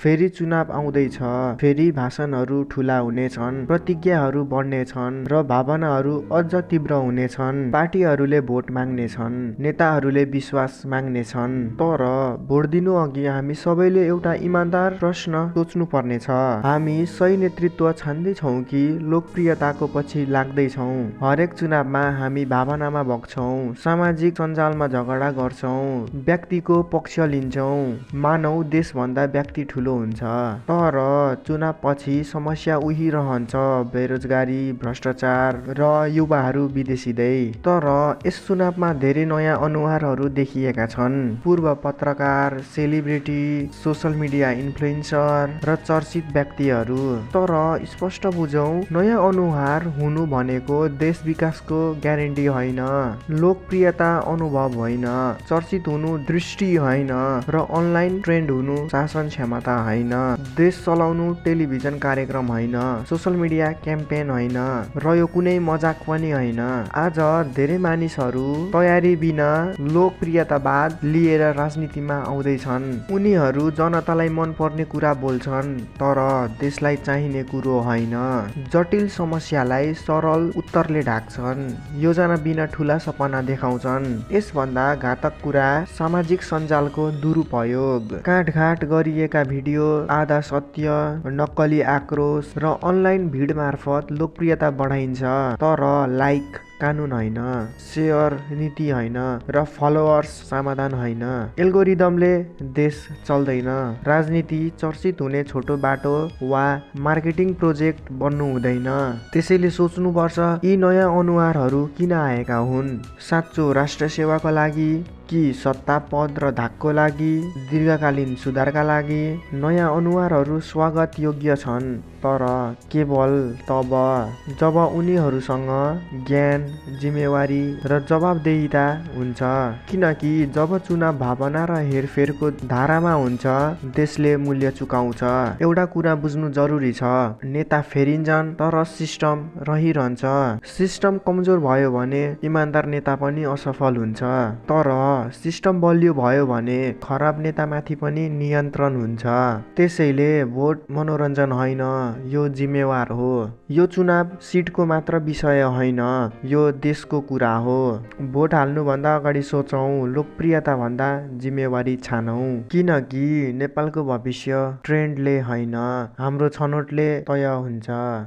फेरि चुनाव आउँदैछ, फेरि भाषणहरू ठूला हुनेछन्, प्रतिज्ञाहरू बढ्नेछन् र भावनाहरू अझ तीव्र हुनेछन्। पार्टीहरूले भोट माग्नेछन्, नेताहरूले विश्वास माग्नेछन्। तर भोट दिनु अघि हामी सबैले एउटा इमानदार प्रश्न सोच्नु पर्नेछ। हामी सही नेतृत्व छान्दैछौँ कि लोकप्रियताको पछि लाग्दैछौँ? हरेक चुनावमा हामी भावनामा बग्छौँ, सामाजिक सञ्जालमा झगडा गर्छौँ, व्यक्तिको पक्ष लिन्छौँ, मानौ देशभन्दा व्यक्ति ठुलो हुन्छ। तर चुनाव पछि समस्या उही रहन्छ, बेरोजगारी, भ्रष्टाचार र युवाहरू विदेशिँदै। तर यस चुनावमा धेरै नयाँ अनुहारहरू देखिएका छन्। पूर्व पत्रकार, सेलिब्रिटी, सोशल मिडिया इन्फ्लुएन्सर र चर्चित व्यक्तिहरू। तर स्पष्ट बुझौँ, नयाँ अनुहार हुनु भनेको देश विकासको ग्यारेन्टी होइन, लोकप्रियता अनुभव होइन, चर्चित हुनु दृष्टि होइन र अनलाइन ट्रेन्ड हुनु शासन क्षमता होइन। देश चलाउनु टेलिभिजन कार्यक्रम होइन, सोशल मिडिया क्याम्पेन होइन र यो कुनै मजाक पनि होइन। आज धेरै मानिसहरू तयारी बिना लोकप्रियतावाद लिएर राजनीतिमा आउँदैछन्। उनीहरू जनतालाई मनपर्ने कुरा बोल्छन्, तर देशलाई चाहिने कुरो होइन। जटिल समस्यालाई सरल उत्तरले ढाक्छन्, योजना बिना ठूला सपना देखाउँछन्। यसभन्दा घातक कुरा सामाजिक सञ्जालको दुरुपयोग। काटघाट गरिएका भिडियो, आधा सत्य, नक्कली आक्रोश र अनलाइन भिड मार्फत लोकप्रियता बढाइन्छ। तर लाइक कानुन होइन, सेयर नीति होइन र फलोअर्स समाधान होइन। एल्गोरिदमले देश चल्दैन। राजनीति चर्चित हुने छोटो बाटो वा मार्केटिङ प्रोजेक्ट बन्नु हुँदैन। त्यसैले सोच्नुपर्छ, यी नयाँ अनुहारहरू किन आएका हुन्? साँचो राष्ट्र सेवाको लागि कि सत्ता, पद र धाकको लागि? दीर्घकालीन सुधारका लागि? नयाँ अनुहारहरू स्वागत योग्य छन्, तर केवल तब जब उनीहरूसँग ज्ञान, जिम्मेवारी र जवाबदेहिता हुन्छ। किनकि जब चुनाव भावना र हेरफेरको धारामा हुन्छ, देशले मूल्य चुकाउँछ। एउटा कुरा बुझ्नु जरुरी छ, नेता फेरिन्छन् तर सिस्टम रहिरहन्छ। सिस्टम कमजोर भयो भने इमानदार नेता पनि असफल हुन्छ। तर सिस्टम बलियो भयो भने खराब नेतामाथि पनि नियन्त्रण हुन्छ। त्यसैले भोट मनोरञ्जन होइन, यो जिम्मेवार हो। यो चुनाव सिटको मात्र विषय होइन, यो देशको कुरा हो। भोट हाल्नुभन्दा अगाडि सोचौँ, लोकप्रियता भन्दा जिम्मेवारी छानौँ। किनकि नेपालको भविष्य ट्रेन्डले होइन, हाम्रो छनौटले तय हुन्छ।